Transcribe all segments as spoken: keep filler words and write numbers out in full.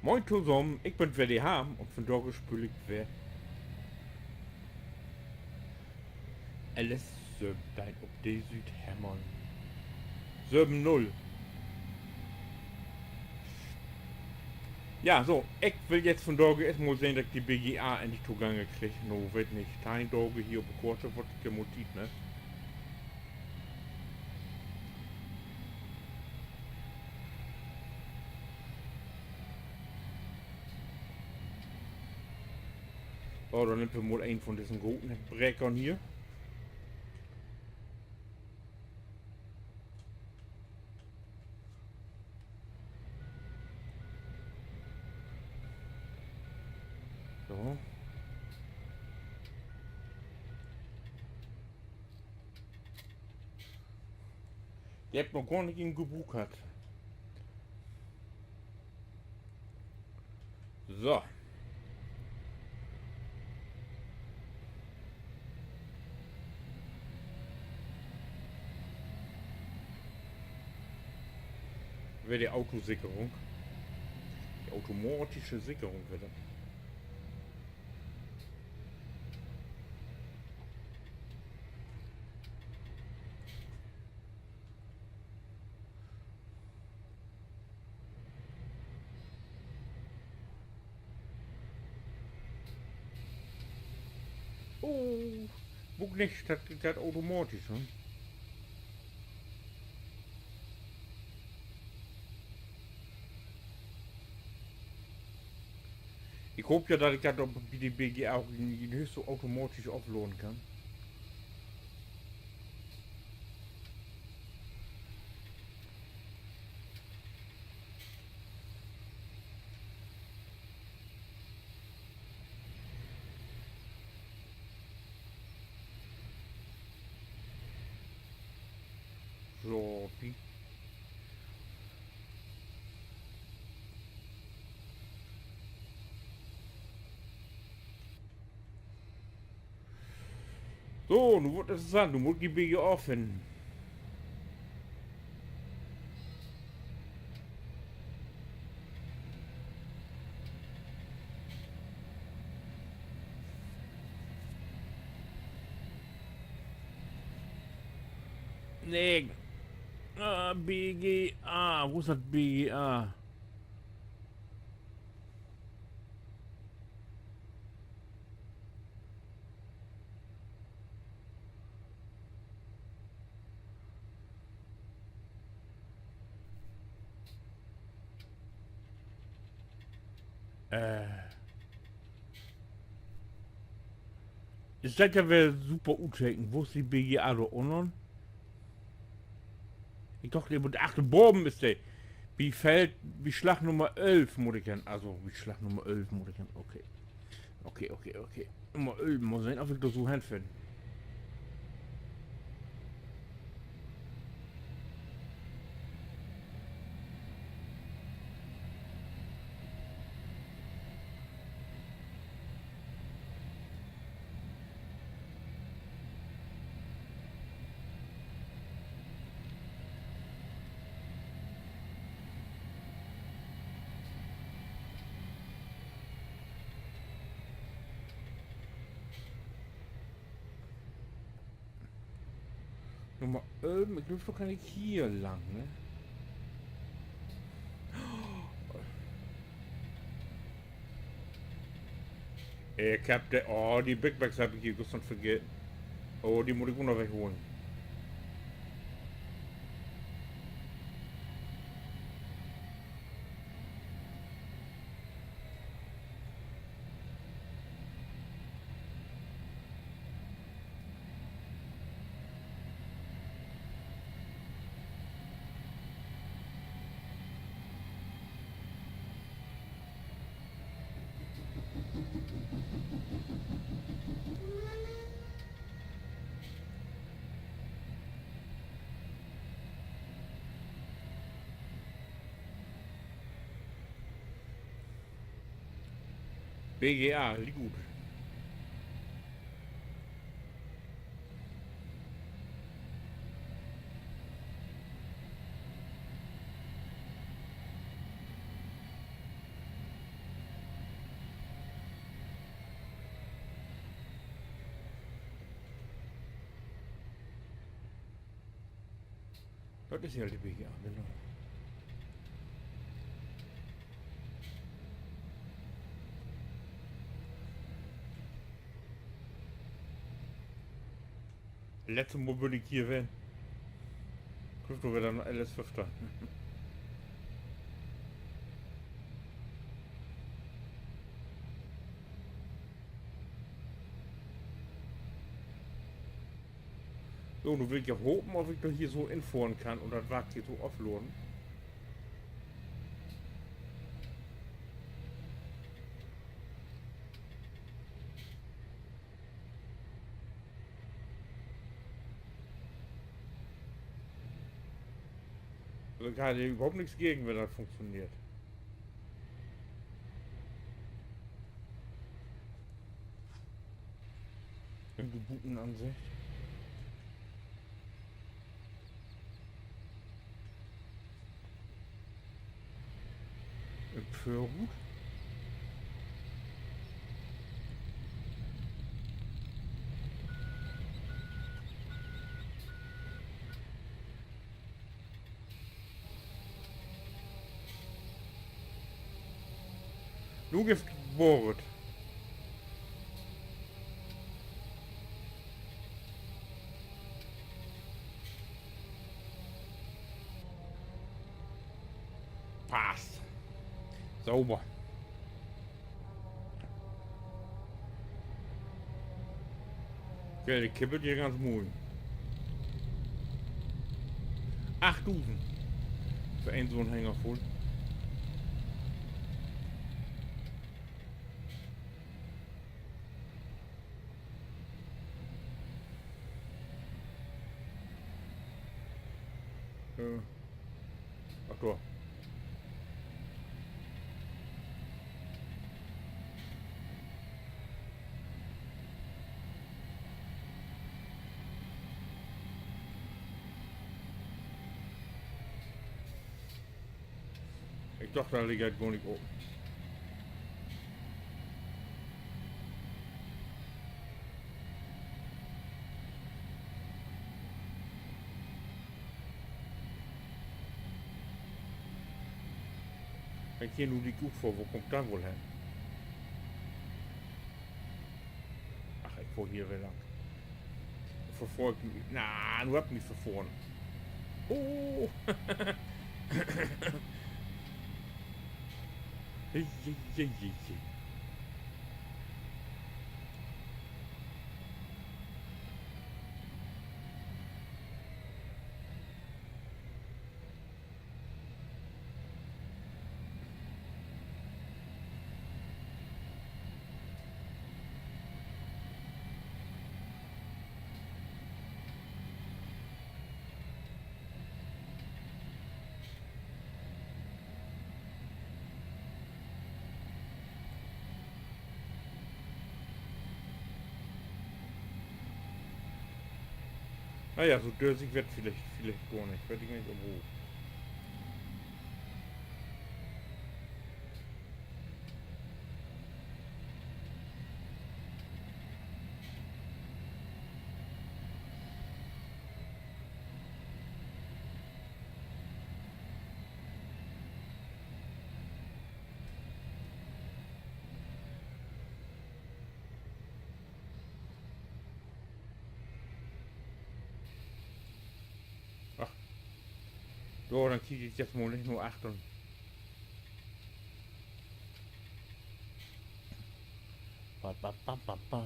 Moin tosamen, ik bün weer de Harm un vundaag speel ik weer L S söventeihn op de Südhemmern. Söven null. Ja, so, ik will jetzt vundaag eerst mal sehn, dat ik de B G A endlich togangen krieg. Na, weet nich, teihn Daag hier op de Koort, wat ik mal Tiet, ne? So, denn nehmt wi mal een von dissen groten Brekern hier. So. De heff ik noch gor nich in Gebruuk hatt. So. Weer de Autosekerung. De automatische Sekerung weer dat. Oh, ok nich, dat geiht automatisch, ne? Ik hoop ja, dat ik dat op, bi de B G A ok in, in höchst automatisch ofladen kann. So, wie So, nu warrt dat interessant. Nu mutt ik de B G A finnen. Nee. Ah, B G A. Wo is dat B G A? Äh. Is dat ja weer super utteken. Wo is de B G A dor ünnen? Ik doch, de mutt, ach, dor baven is de. Bi Feld, bi Slag Nummer ölf mutt ik hen. Also, bi Slag Nummer ölf mutt ik hen. Okay. Okay, okay, okay. Nummer ölf, mal sehn, of ik dor so hen finn. Nummer ölf, ik glööv, dor kann ik hier lang, ne? Ik heff de, oh, de Big Bags heff ik hier güstern vergeten. Oh, de mutt ik ok noch wegholen. B G A, liek goot. Dat is ja de B G A, genau. Letzte Mal bün ik hier ween. Gifft doch wedder en L S föffteihn. So, nu will ik ja hopen, of ik dor hier so infohren kann un dat Wark hier so afladen. Also, ik harr överhaupt nix gegen, wenn dat funktioneert. In de Butenansicht. Im Vörhut. Nu gifft Boret. Passt. Sauber. Ja, de kippelt hier ganz mooi. Achtdusend. För een so'n Hänger vull. Äh. Ach, dor. Ik dach, dor liggt dat gor nich op. Wenn ik hier nu de Kuh fohr, wo kummt dat woll hen? Ach, ik fohr hier weer lang. Verfohr ik mi? Na, nu hebb ik mi verfohren. Oh! Ei, ei, ei, ei, ei. Na ja, so dösig weer't villicht, villicht gor nich. Weet ik nich, aver wo. Ach. Jo, denn kiek ik jetzt mal nich na achtern. Ba, ba, ba, ba, ba.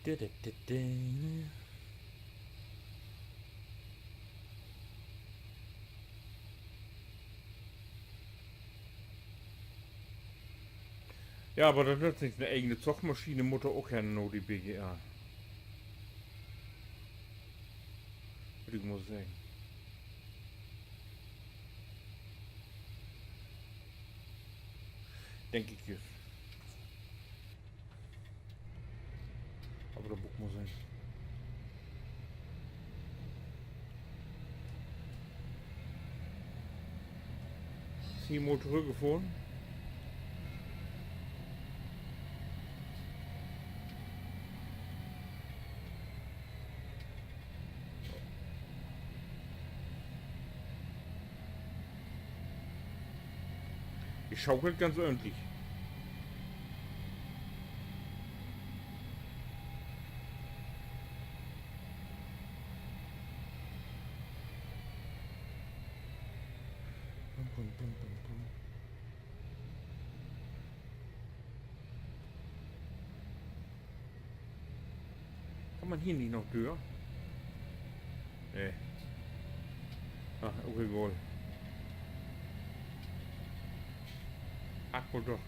Dä, dä, dä, dä. Ja, aver dat nützt nix. 'Ne egene Zogmaschien mutt dor ok hen na de B G A. Will ik mal seggen. Denk ik jüst. Aver dat mutt mal seggen. Is hier mal trüchgefohren. De schaukelt ganz ordentlich. Bum, bum, bum, bum, bum. Kann man hier nich noch dör? Nee. Ach, okay, egal. Ach, woll doch.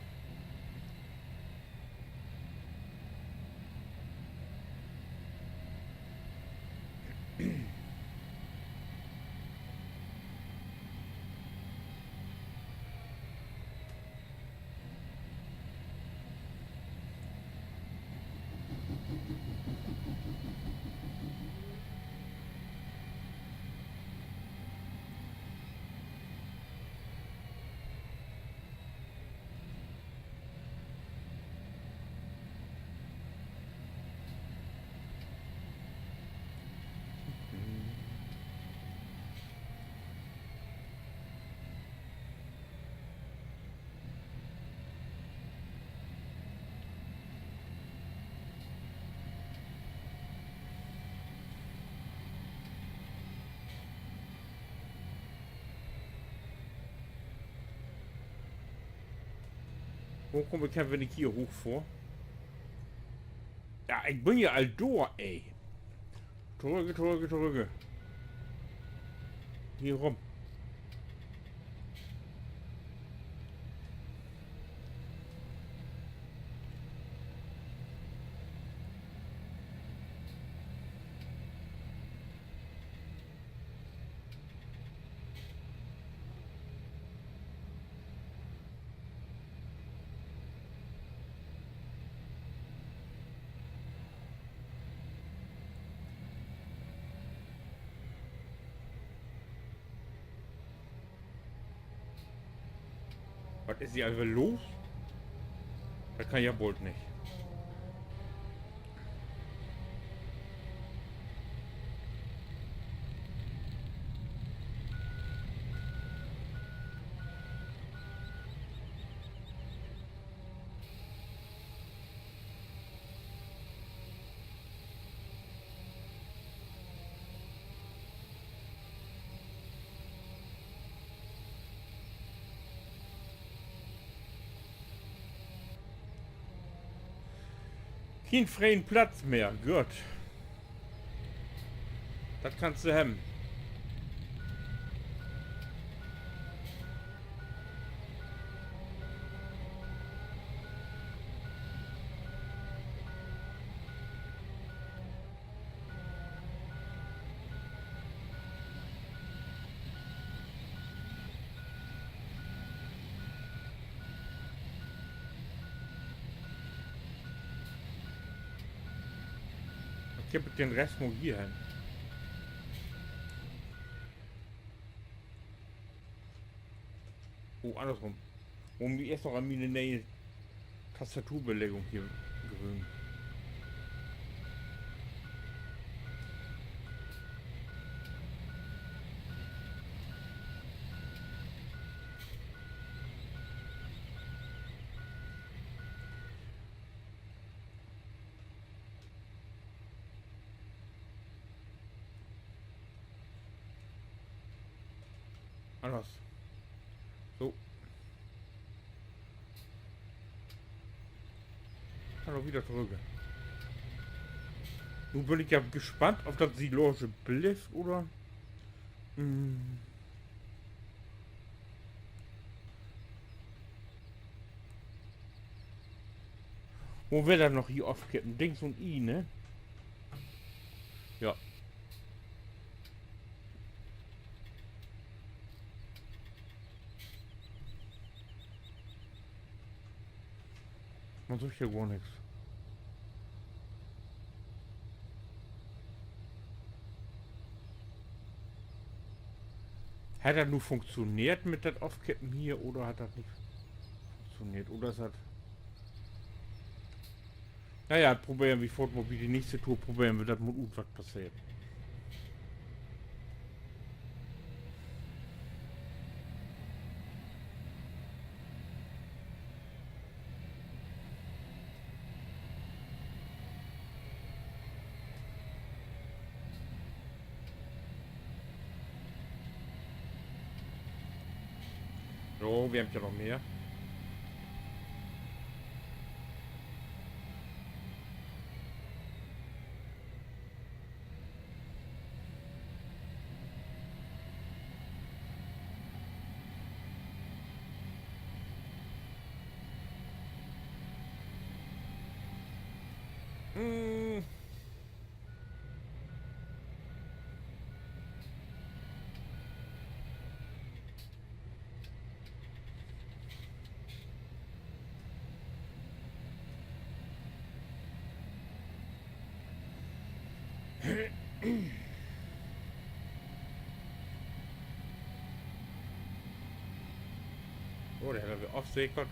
Wo kumm ik hen, wenn ik hier hooch fohr? Ja, ik bün ja al dor, ey. Torügge, torügge, torügge. Hier rum. Wat is hier al weer los? Dat kann ja bold nich. Kien freen Platz mehr, goot. Dat kannst du hebben. Ik gebb den Rest mal hier hen. Oh, annersrum. Mutt mi eerst noch an miene ne'e Tastaturbelegung hier gewöhnen. Anners. So. Kann ok wedder torügg. Nu bün ik ja gespannt, of dat Silage blifft oder. Hm. Wo weer dat noch hier ofkippen? Dings un I, ne? Ja. Man süht hier gor nix. Hett dat nu funktioneert mit dat Ofkippen hier oder hett dat nich funktioneert? Oder is dat, na ja, proberen wi foort mal bi de nächste Tour, proberen wi dat mal ut, wat passeert. Jo, wi hebbt ja noch mehr. Mm. Oh, de hett wi afsekert.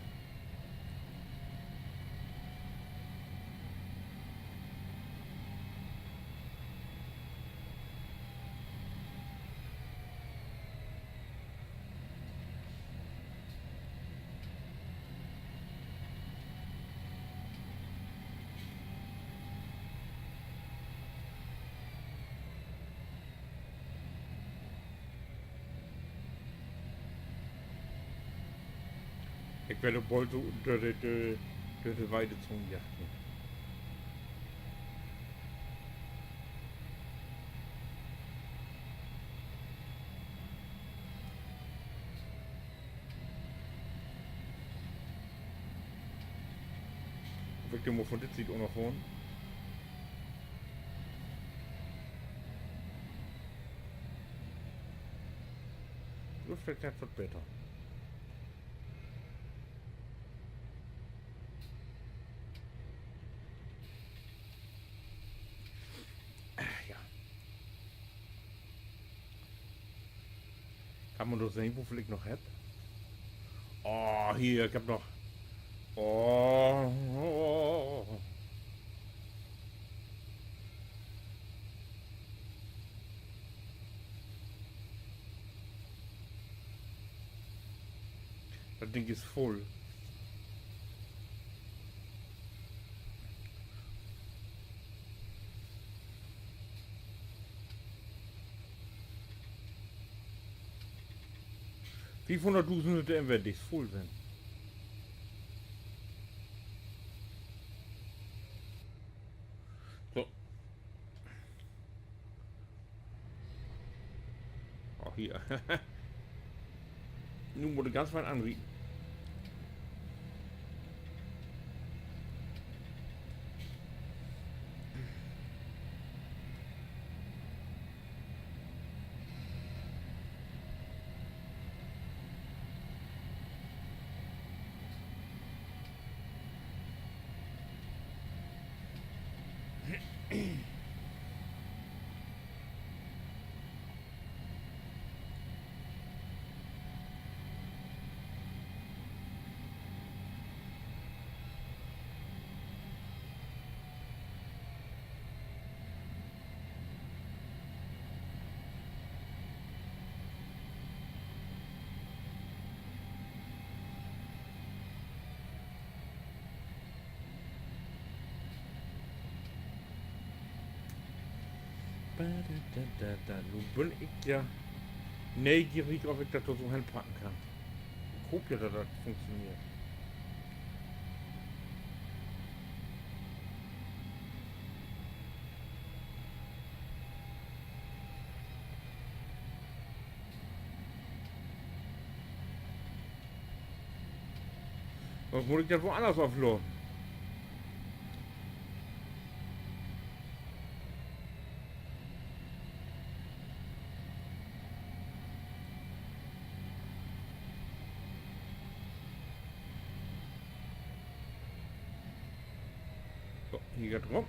Ik will ok bold so dör de, dör, dör de Weidezon jagen. Will ik denn mal von dit Siet ok noch fahren? Dor is villicht wat beter. Ah, ja. Kann man dor sehn, woveel ik noch hebb? Oh, hier, ik hebb noch. Oh. Dat Ding is vull. Fiefhunnertdusend sünd de inwendig vull, wenn. So. Ach, hier. Nu mutt ik ganz fein anrieten. Nu bün ik ja neegierig, of ik dat dor so henpacken kann. Ik hoop ja, dat dat funktioneert. Sünst mutt ik dat woanners afladen. So, hier geiht dat rüm.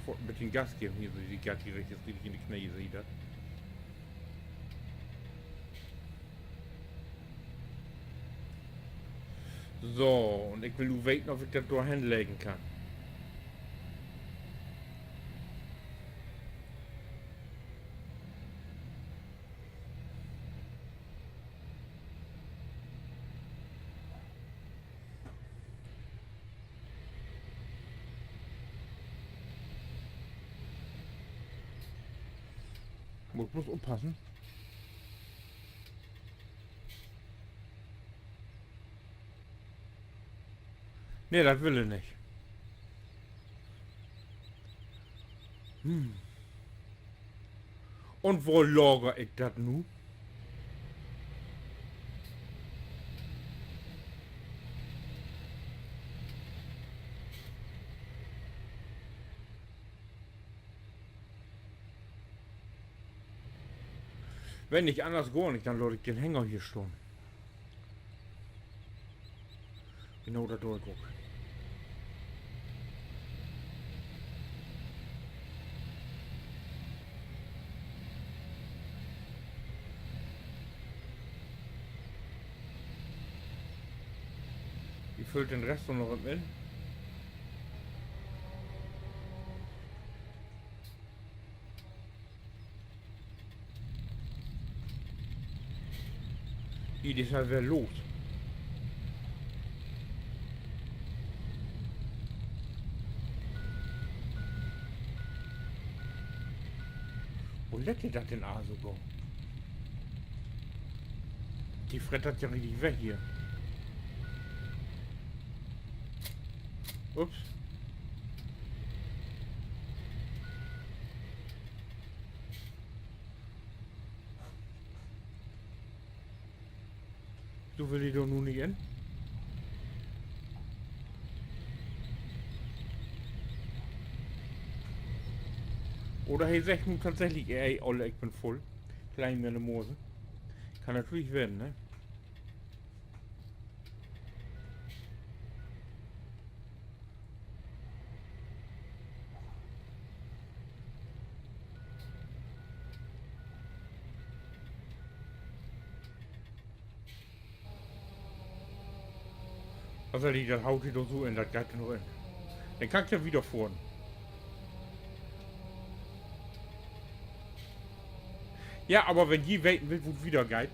Foort en beten Gas geven hier, so de Gas, de is richtig in de Knee, seht dat. So, un ik will nu weten, of ik dat dor henleggen kann. Mutt bloots oppassen. Nee, dat will he nich. Hm. Un wo lager ik dat nu? Wenn nich anners gor nich, denn laat ik den Hänger hier stahn. Genau, dat do ik ok. Wi füllt den Rest noch even in. Hier, de is al weer los. Wo lett de dat denn al so gahn? De frett dat ja richtig weg hier. Ups. So will de doch nu nich in. Oder he seggt nu tatsächlich: Ey, Olle, ik bün vull. Klein mi 'ne Mose. Kann natürlich ween, ne? Wat sall ik, dat haut he doch so in, dat geiht noch in. Denn kann ik ja wieder fohren. Ja, aver wenn ji weten wüllt, wo 't wieder geiht,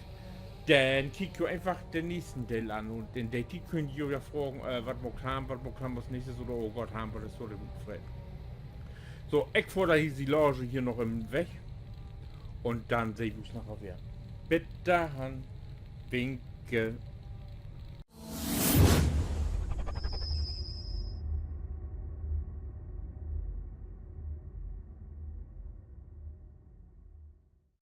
denn kiekt jo eenfach den nächsten Deel an un in de Tiet köönt ji jo ja fragen, äh, wat maakt Harm, wat maakt Harm as nächstes oder: Oh Gott, Harm, wat is dor denn utfreten? So, ik fohr de Silage hier noch even weg un denn seht wi us naher weer. Bit dahin. Winke.